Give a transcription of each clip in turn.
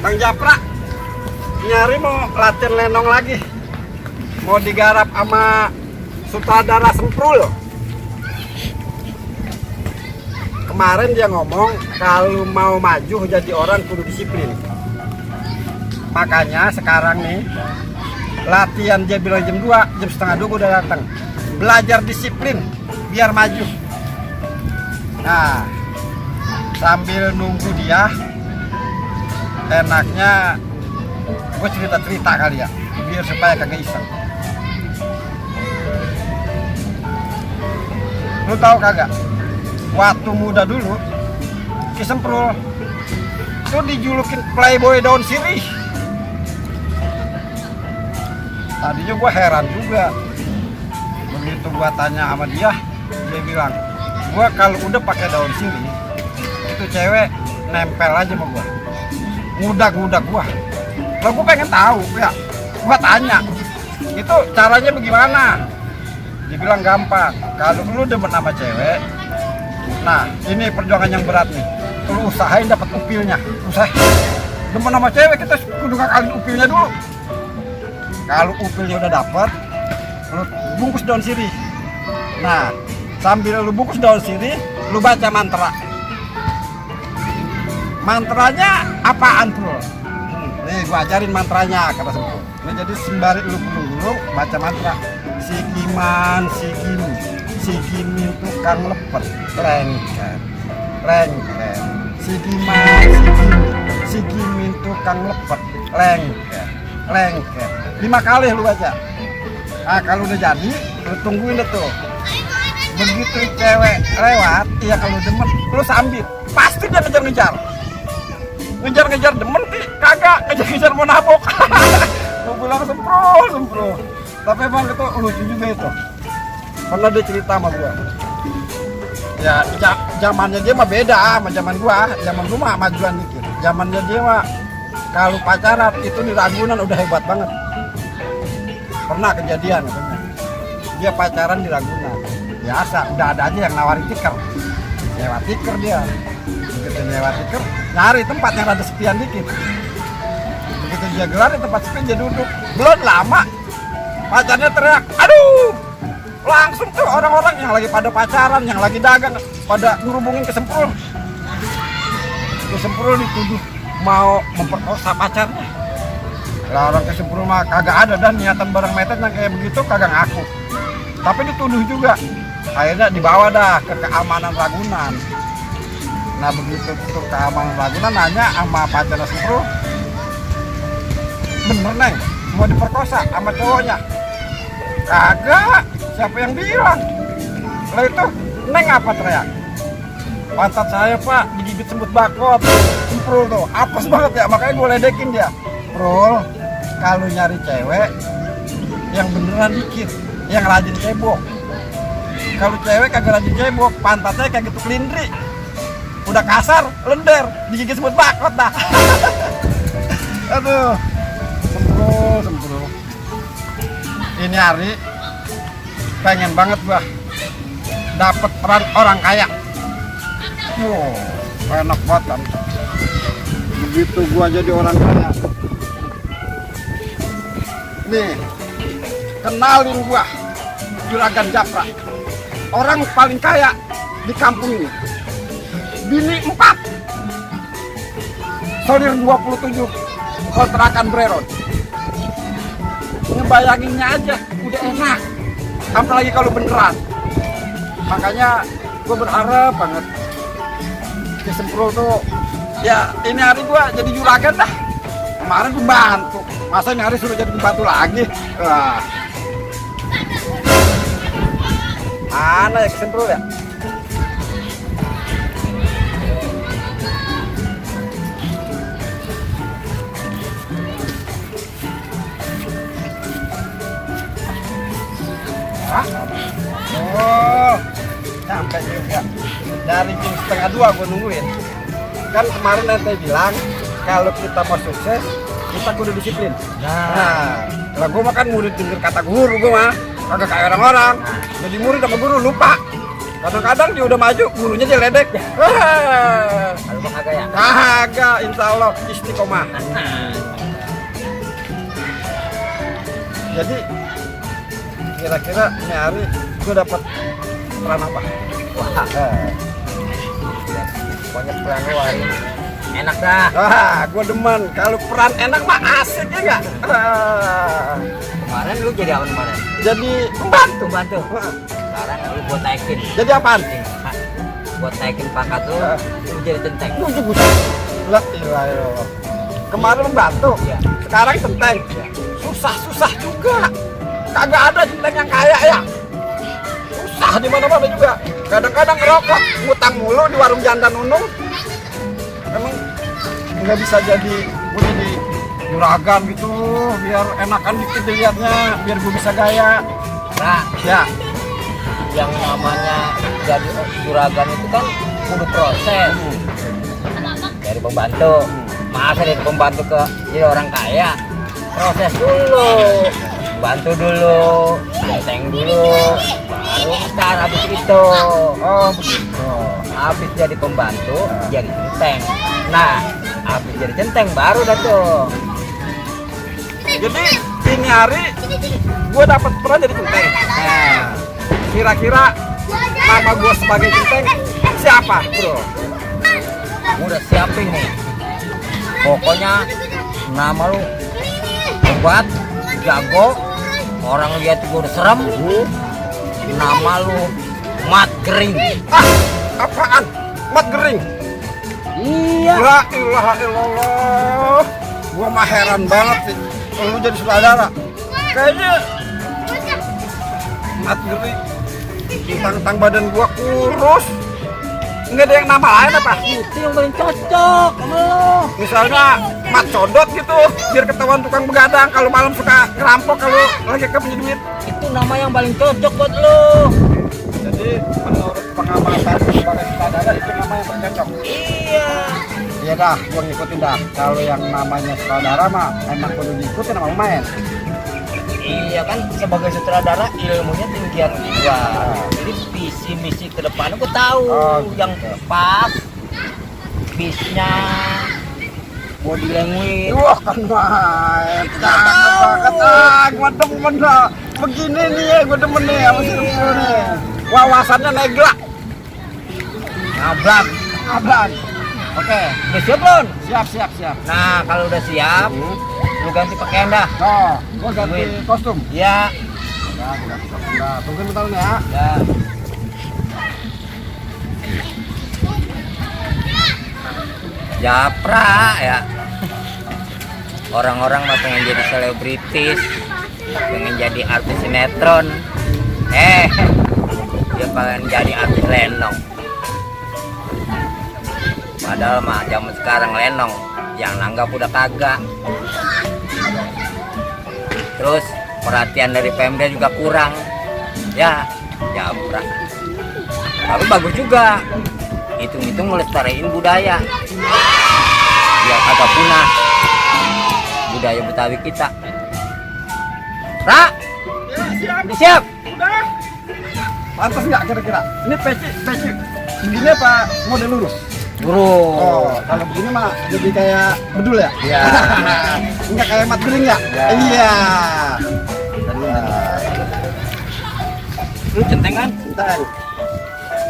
Bang Japra nyari mau latihan lenong lagi, mau digarap sama sutradara Semprul. Kemarin dia ngomong kalau mau maju jadi orang kudu disiplin. Makanya sekarang nih latihan dia bilang jam 2, jam setengah 2 udah datang. Belajar disiplin biar maju. Nah, sambil nunggu dia, enaknya gue cerita-cerita kali ya, biar supaya kagak iseng. Lu tahu kagak? Waktu muda dulu, Ki Semprul itu dijulukin playboy daun sirih. Tadinya gue heran juga. Begitu gue tanya sama dia bilang, gue kalau udah pakai daun sirih, itu cewek nempel aja sama gue, ngudak-ngudak gue. Lah gue pengen tahu ya, gue tanya, itu caranya bagaimana? Dibilang gampang, kalau lu demen sama cewek, nah ini perjuangan yang berat nih, lu usahain dapat upilnya, usahain. Demen sama cewek kita kudu ngakalin upilnya dulu. Kalau upilnya udah dapet, lu bungkus daun sirih. Nah, sambil lu bungkus daun sirih, lu baca mantra. Mantranya apaan, Bro? Nih, gua ajarin mantranya, kata Semprul. Nah, jadi sembari lu dulu baca mantra. Sikiman, sikimin tukang lepet, lengket, lengket. Sikimin tukang lepet, lengket, lengket. 5 kali lu baca. Nah, kalau udah jadi, lu tungguin deh tuh. Begitu cewek lewat, iya kalau demen, lu sambil. Pasti dia ngejar-ngejar. Ngejar-ngejar demen, kagak. Ngejar-ngejar mau nabok. Lu bilang Semprul. Tapi emang itu lucu juga itu. Pernah dia cerita sama gua. Ya, zamannya dia mah beda sama zaman gua. Zaman gua mah majuan dikit. Zamannya dia mah kalau pacaran itu di Ragunan udah hebat banget. Pernah kejadian katanya. Dia pacaran di Ragunan. Biasa, udah ada aja yang nawarin tiker. Nyewa tiker dia. Begitu nyewa tiker, nyari tempat yang ada sepian dikit. Begitu dia gelar di tempat sepi, dia duduk. Belum lama, pacarnya teriak, aduh! Langsung tuh orang-orang yang lagi pada pacaran, yang lagi dagang, pada ngurubungin ke Semprul. Ke Semprul dituduh mau memperkosa pacarnya. Lah orang ke Semprul mah kagak ada dan niatan bareng metet yang kayak begitu kagak ngaku. Tapi dituduh juga. Akhirnya dibawa dah ke keamanan Ragunan. Nah begitu ke keamanan Ragunan nanya sama pacarnya Semprul, bener Neng, mau diperkosa sama cowoknya? Kagak, siapa yang bilang? Lah itu Neng apa teriak? Pantat saya Pak digigit semut bakot. Semprul tuh, apes banget ya, makanya gue ledekin dia. Prul, kalau nyari cewek yang beneran dikit, yang rajin cebok. Kalau cewek kagak rajin cebok, pantatnya kayak gitu kelindri. Udah kasar, lender, digigit semut bakot dah. Aduh, Semprul. Ini hari pengen banget gua dapet peran orang kaya. Wow, enak banget kan. Begitu gua jadi orang kaya. Nih, kenalin gua Juragan Japra, orang paling kaya di kampung ini. Bini 4, solir 27, kontrakan Breron. Ngebayanginnya aja udah enak, apalagi kalau beneran. Makanya gue berharap banget Ki Semprul tuh, ya ini hari gue jadi juragan dah. Kemarin gue bantu, masa ini hari suruh jadi pembantu lagi. Wah. Mana ya Ki Semprul ya? Oh, sampai juga. Dari jam setengah 2 gue nungguin. Kan kemarin ente bilang kalau kita mau sukses kita kudu disiplin. Nah, kalau gue makan murid denger kata guru gue mah kagak kayak orang-orang. Jadi murid sama guru lupa. Kadang-kadang dia udah maju, bulunya dia ledek. Kalau mah kagak ya. Kagak, insya Allah istiqomah. Jadi kira-kira ini hari gue dapat peran apa? Wah, pokoknya peran lu hari ini enak dah. Wah, gue demen. Kalau peran enak mah asik ya nggak? Kemarin lu jadi apa kemarin? Jadi pembantu. Bantu. Sekarang lu buat naikin. Jadi apaan? Buat naikin pangkat lu jadi centeng. Lah, iya. Kemarin membantu, Iya. sekarang centeng. Iya. Susah juga. Kagak ada centeng yang kaya ya. Susah di mana-mana juga. Kadang-kadang ngerokok, ngutang mulu di warung janda nunung. Emang nggak bisa jadi juragan gitu, biar enakan dikit dilihatnya, biar gue bisa gaya. Nah, Ya, yang namanya jadi juragan itu kan kudu proses dari pembantu. Masa dari pembantu ke jadi orang kaya, proses dulu, bantu dulu, centeng dulu, baru ntar habis itu. oh begitu. Habis jadi pembantu jadi centeng. Nah, habis jadi centeng baru dah tuh. Jadi ini hari gue dapat peran jadi centeng. Nah, kira-kira nama gue sebagai centeng siapa, bro? Udah siapin nih. Pokoknya nama lu kuat, jago, orang lihat juga udah serem. Nama lu Mat Gering. Ah, apaan? Mat Gering? Iya. La ilaha illallah. Gua mah heran banget sih kalau lu jadi sutradara. Kayaknya Mat Gering. Tentang badan gua kurus. Nggak ada yang nama lain apa? Itu yang paling cocok sama lo. Misalnya Mat Codot gitu, biar ketahuan tukang begadang kalau malam suka ngerampok kalau lagi punya duit. Itu nama yang paling cocok buat lo. Jadi menurut pengamatan sebagai sutradara itu nama yang cocok. Iya. Iya dah, gua ngikutin dah. Kalau yang namanya sutradara mah emang kudu diikutin sama pemain. Iya kan, sebagai sutradara ilmunya tinggian gua. Jadi visi misi ke depan gua tahu yang pas, bisnya mau dilenguin. Wah kan main, cakep banget. Gua demen dah. Begini nih ya, gua demen nih sama si Rufio nih. Wawasannya negla. Nabrak. Abang. Oke, Udah siap Lon? siap. Nah kalau udah siap, lu ganti pakaian dah. Oh, gua ganti kostum. Ya. Ya, gua ganti kostum. Nah, tungguin bentar nih ya. Ya. Japra ya. Orang-orang mah pengen jadi selebritis, pengen jadi artis sinetron. Dia pengen jadi artis lenong. Padahal mah zaman sekarang lenong, yang nanggap udah kagak. Terus perhatian dari Pemda juga kurang. Ya, Japra. Tapi bagus juga. Hitung-hitung melestariin budaya. Biar kagak punah budaya Betawi kita. Ra, Ya, siap. udah siap? Udah. Pantas nggak kira-kira? Ini peci begini apa model lurus? Guru. Oh, kalau begini mah jadi kayak bedul ya? Ya. Enggak kayak Mat Gering ya? Ya. Iya. Lu centeng kan? Centeng.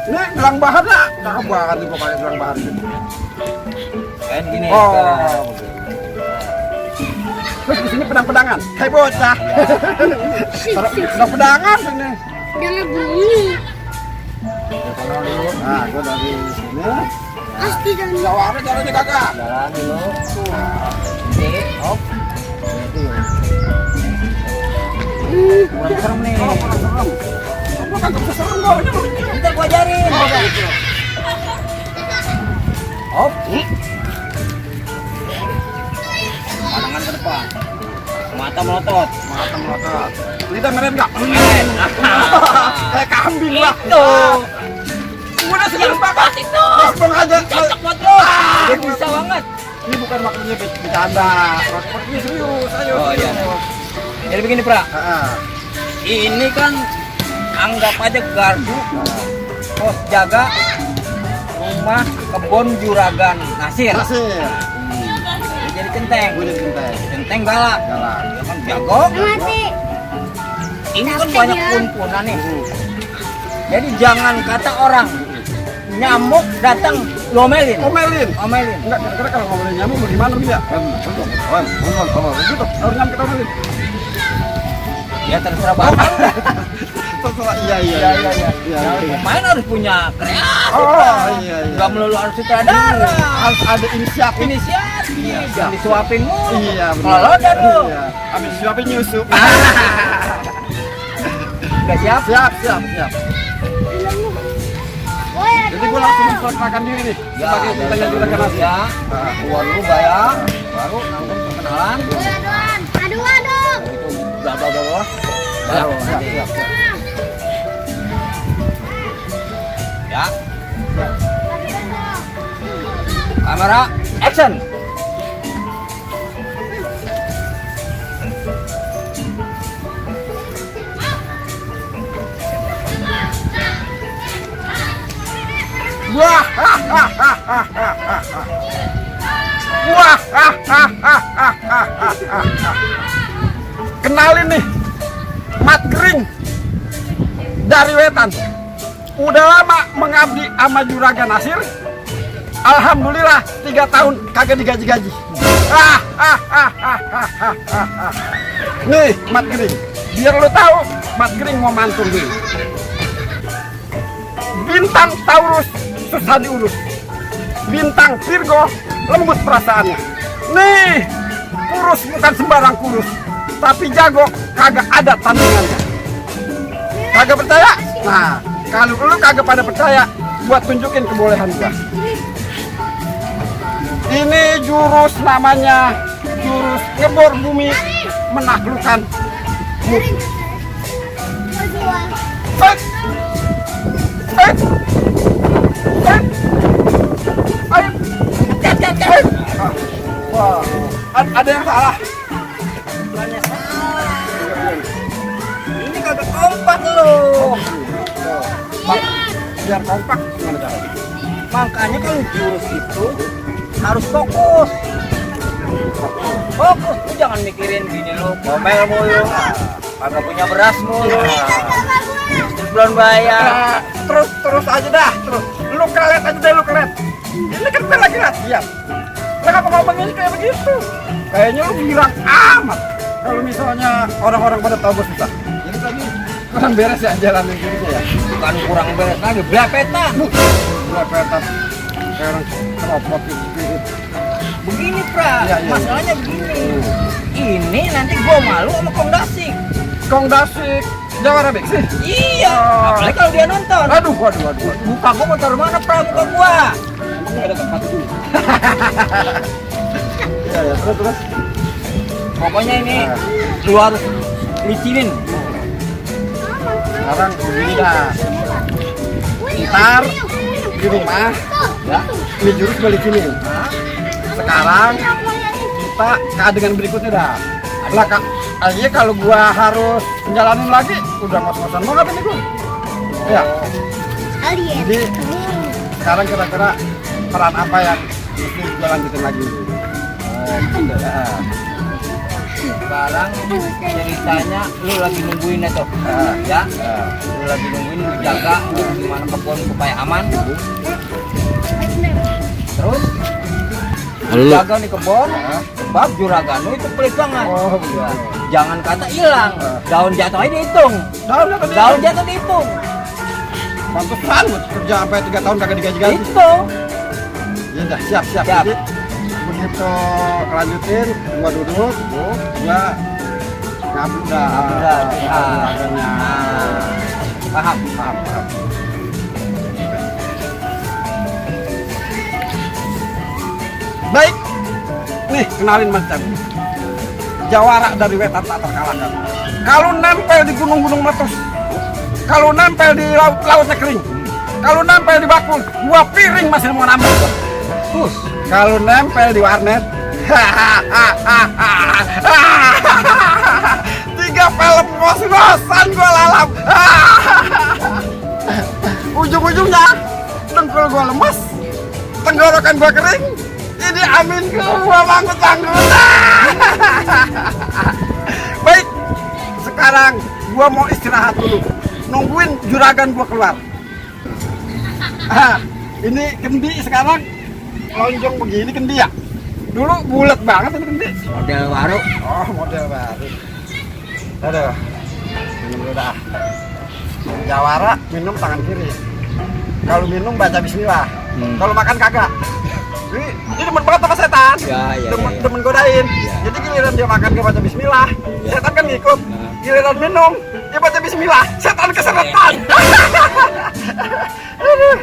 Ini gelang bahan lah. Cakep banget nih gua pakai gelang bahan. Kan gini. Oh. Terus di sini pedang-pedangan, kayak bocah. Pedang-pedangan sini. Jangan bunyi. Nah, gua dari sini. Pasti jangan. Jawabannya jalannya kagak. Jalan dulu. Ini, hop. Kurang serem nih. Oh, kurang serem. Gua kagak bisa serem gua. Ini lucu. Ntar gua ajarin. Hop. Pandangan ke depan. Mata melotot. Mata melotot. Lidah meren nggak? Meren. Kayak kambing lah. Itu. Udah seneng banget. Itu. Langsung aja. Cocok buat lo. Dia bisa banget. Ini bukan maksudnya bercanda. Ini serius. Ayo. Oh, iya. serius. Jadi begini, Pra. Ah, Ini kan anggap aja gardu pos jaga rumah kebun juragan Nasir. Nasir. Dia jadi centeng. Gue jadi genteng. Centeng galak. Galak. Dia kan jago. Mati. Ini kan banyak pun-punan nih. Jadi jangan kata orang nyamuk datang lomelin. Omelin. Omelin. Enggak, kira-kira kalau ngomelin nyamuk bagaimana lu ya? Gitu, harus nyamuk kita omelin. Ya terserah bapak. Terserah, iya. Pemain harus punya kreatif. Oh, iya. Gak melulu harus sutradara. Harus ada inisiatif. Inisiatif. Iya, Jangan siap. disuapin mulu. Iya, Kalau dan lu. Iya. Habis disuapin nyusup. Udah siap? Siap. Oh ya. Jadi gue langsung memperkenalkan diri nih sebagai bintangnya juragan Nasir. Ya. Keluar dulu gaya. Baru langsung perkenalan. Aduh. Itu bla bla bla. Baru nanti. Siap. Ya. Kamera action. Wah. Kenalin nih, Mat Gering dari Wetan. Udah lama mengabdi sama juragan Nasir. Alhamdulillah 3 tahun kagak digaji-gaji. Nih Mat Gering, biar lu tahu Mat Gering mau mantul nih. Bintang Taurus susah diurus, bintang Virgo lembut perasaannya. Nih kurus bukan sembarang kurus, tapi jago kagak ada tandingannya. Kagak percaya? Nah, kalau lu kagak pada percaya, buat tunjukin kebolehan gua. Ini jurus namanya jurus ngebor bumi menaklukkan musuh. Set! Set! Set! Ayo! Set! Wah, ada yang salah. Bukannya salah. Ini kagak kompak lo. Biar kompak gimana caranya? Makanya kan jurus itu harus fokus. Fokus, lu jangan mikirin gini lu, ngomel mulu, kagak punya beras mulu, belum bayar. Terus aja dah, terus. Lu kelet aja deh, lu kelet. Ini kan kita lagi latihan. Kenapa ngomongnya kayak begitu? Kayaknya lu girang amat. Kalau misalnya orang-orang pada tahu gue susah. Jadi tadi kurang beres ya jalan yang gitu ya. Bukan kurang beres lagi, belepetan. Belepetan. Kayak orang keropot gitu. Begini pra, Iya. masalahnya begini. Ini nanti gua malu sama Kong Dasik. Kong Dasik, Jawara Bek sih. Iya, Oh. apalagi kalau dia nonton. Aduh. Muka gua mau taruh mana pra, muka gua. Emang nggak ada tempat itu. Iya, terus. Pokoknya ini Nah. lu harus licinin. Sekarang begini dah. Ntar di rumah ya, ini jurus balik sini. Sekarang kita ke adegan berikutnya dah. Lah kak, aja kalau gua harus menjalanin lagi, udah ngos-ngosan banget ini gua. Ya, jadi sekarang kira-kira peran apa yang mesti gua lanjutin lagi? Gitu ya. Sekarang ceritanya lu lagi nungguin itu. Ya, lu lagi nungguin dijaga gimana kebun supaya aman. Terus jaga nih kebun, sebab juragan lu itu pelit banget. Oh, iya. Jangan kata hilang, daun jatuh aja dihitung. Daun jatuh dihitung. Pantesan gua kerja sampai 3 tahun kagak digaji-gaji. Hitung. Ya udah, siap. Siap. Jadi begitu lanjutin, gua duduk, gua ngabuk dah. Juragannya. Paham. Baik, nih kenalin Mas Cang. Jawara dari Wetan tak terkalahkan. Kalau nempel di gunung-gunung meletus, kalau nempel di lautnya kering, kalau nempel di bakul, 2 piring masih mau nambah. Terus Kalau nempel di warnet, 3 film ngos-ngosan gua lalap. ujung-ujungnya dengkul gua lemas, tenggorokan gua kering. Ini amin gua manggut-manggut. Baik, sekarang gua mau istirahat dulu, nungguin juragan gua keluar. Ini kendi sekarang lonjong begini kendi ya. Dulu bulat banget ini kendi. Model baru. Oh, model baru. Aduh, minum dulu dah. Jawara minum tangan kiri. Kalau minum baca bismillah. Kalau makan kagak. Ini demen banget sama setan. Demen godain. Jadi giliran dia makan dia baca bismillah, setan kan ngikut. Giliran minum dia baca bismillah, setan keseretan. Aduh.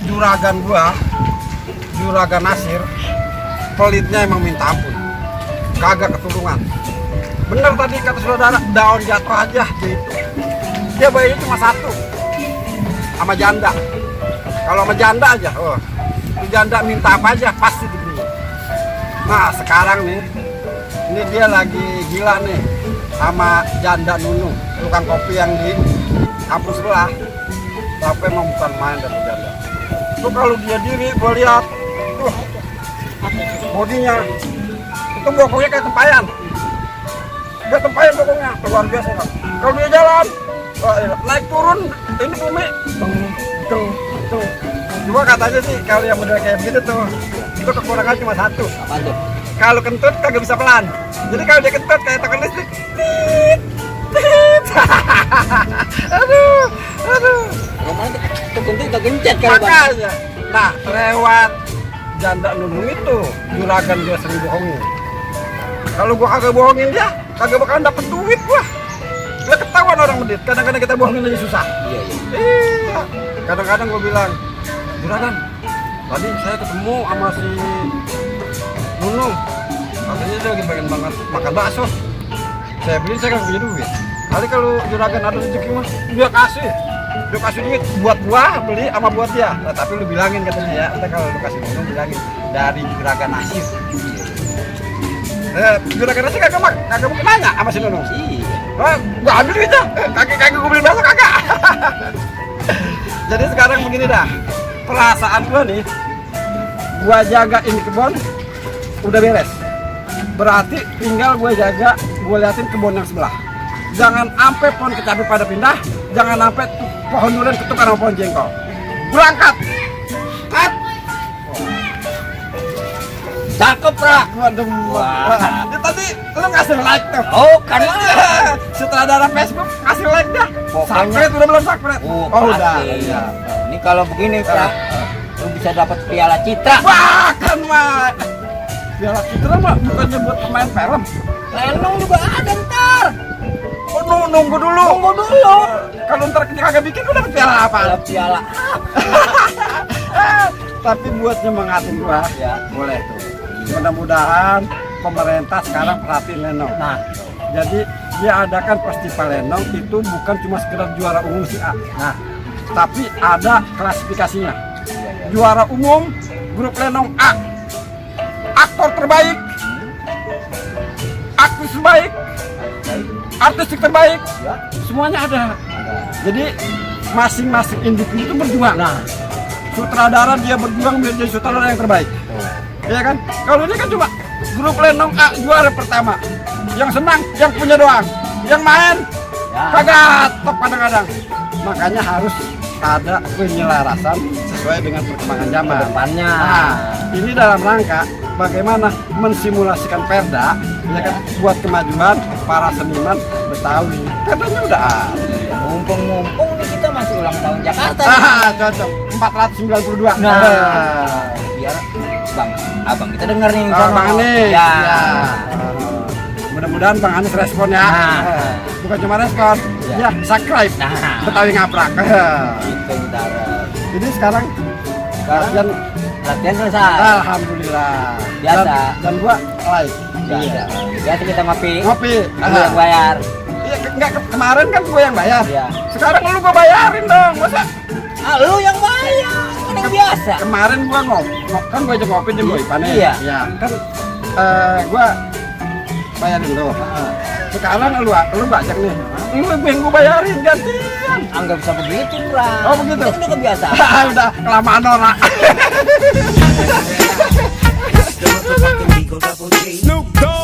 Juragan gua, juragan Nasir, pelitnya emang minta ampun, kagak ketulungan. Bener tadi kata saudara, daun jatuh aja gitu. Dia bayinya cuma satu, sama janda. Kalau sama janda aja, itu janda minta apa aja pasti dibeli. Nah sekarang nih, ini dia lagi gila nih sama janda Nunung, tukang kopi yang di kampus sebelah. Tapi emang bukan main dari janda. Tuh kalau dia diri, gue lihat, tuh bodinya itu bokongnya kayak tempayan. Dia tempayan bokongnya, luar biasa kan. Kalau dia jalan, naik turun, ini bumi, tung. Cuma katanya sih kalau yang model kayak begitu tuh, itu kekurangan cuma satu. Apa tuh? Kalau kentut kagak bisa pelan. Jadi kalau dia kentut kayak token listrik. Aduh. Kemana tuh kentut kegencet kalau Bang. Makanya. Nah, lewat janda Nunung itu juragan dia sering bohongin. Kalau gua kagak bohongin dia, kagak bakalan dapet duit gua. Udah ketahuan orang medit. Kadang-kadang kita bohongin aja susah. Iya. Kadang-kadang gua bilang, juragan, tadi saya ketemu sama si Nunung, katanya dia lagi pengen banget makan bakso. Saya beli, saya nggak punya duit. Kali kalau juragan ada rezeki mah, dia kasih duit buat gua beli sama buat dia. Nah, tapi lu bilangin katanya ya, nanti kalau lu kasih Nunung bilangin dari juragan Nasir. Juragan Nasir kagak mungkin nanya sama si Nunung. Iya. Gua ambil duitnya, kagak gua beli bakso kagak. Jadi sekarang begini dah, perasaan gua nih, gua jaga ini kebun udah beres. Berarti tinggal gue jaga, gue liatin kebun yang sebelah. Jangan sampai pohon kecapi pada pindah, jangan sampai pohon durian ketukar sama pohon jengkol. Berangkat. Cakep, Ra. Waduh. Wah. Tadi lu ngasih like tuh. Oh, karena sutradara Facebook kasih like dah. Subscribe udah belum subscribe? Oh, udah. Iya. Ini kalau begini, Pra, lu bisa dapat piala Citra. Wah, kan mah. Piala Citra mah bukannya buat pemain film. Lenong juga ada ntar. Oh, nunggu dulu. Kalau ntar kagak bikin udah dapet piala apa? Ada piala. Tapi buat nyemangatin gua, Ya. boleh tuh. Mudah-mudahan pemerintah sekarang perhatiin Lenong. Nah, Jadi dia adakan festival Lenong itu bukan cuma sekedar juara umum si A. Nah, tapi ada klasifikasinya. Juara umum grup Lenong A. Aktor terbaik, aktris terbaik, artistik terbaik, semuanya ada. Jadi masing-masing individu itu berjuang. Nah, sutradara dia berjuang biar jadi sutradara yang terbaik. Iya kan? Kalau ini kan cuma grup Lenong A juara pertama. Yang senang, yang punya doang. Yang main kagak top kadang-kadang. Makanya harus ada penyelarasan sesuai dengan perkembangan zaman. depannya. Nah, ini dalam rangka bagaimana mensimulasikan perda, ya kan, buat kemajuan para seniman Betawi. Katanya udah ada. Mumpung nih kita masih ulang tahun Jakarta. Cocok. 492. Biar abang kita denger nih. Bang Anies. Ya. Mudah-mudahan Bang Anies respon ya. Bukan cuma respon, ya subscribe. Nah. Betawi ngaprak. Itu ntar. Jadi sekarang Latihan selesai. alhamdulillah. Biasa. Dan gua like. Iya. Biasa kita ngopi. Ngopi. Lu yang bayar. Iya, enggak kemarin kan gua yang bayar. Iya. Sekarang lu gua bayarin dong. Masa Lu yang bayar, kan yang biasa. Kemarin gua kan gua ajak ngopi nih boy, panen. Iya. Ya, kan gua bayarin lu. Sekarang lu ajak nih. Lu yang gua bayarin gantian. Anggap bisa begitu, Bang. Oh, begitu? Itu udah kebiasaan. Udah kelamaan norak. Snoop Dogg.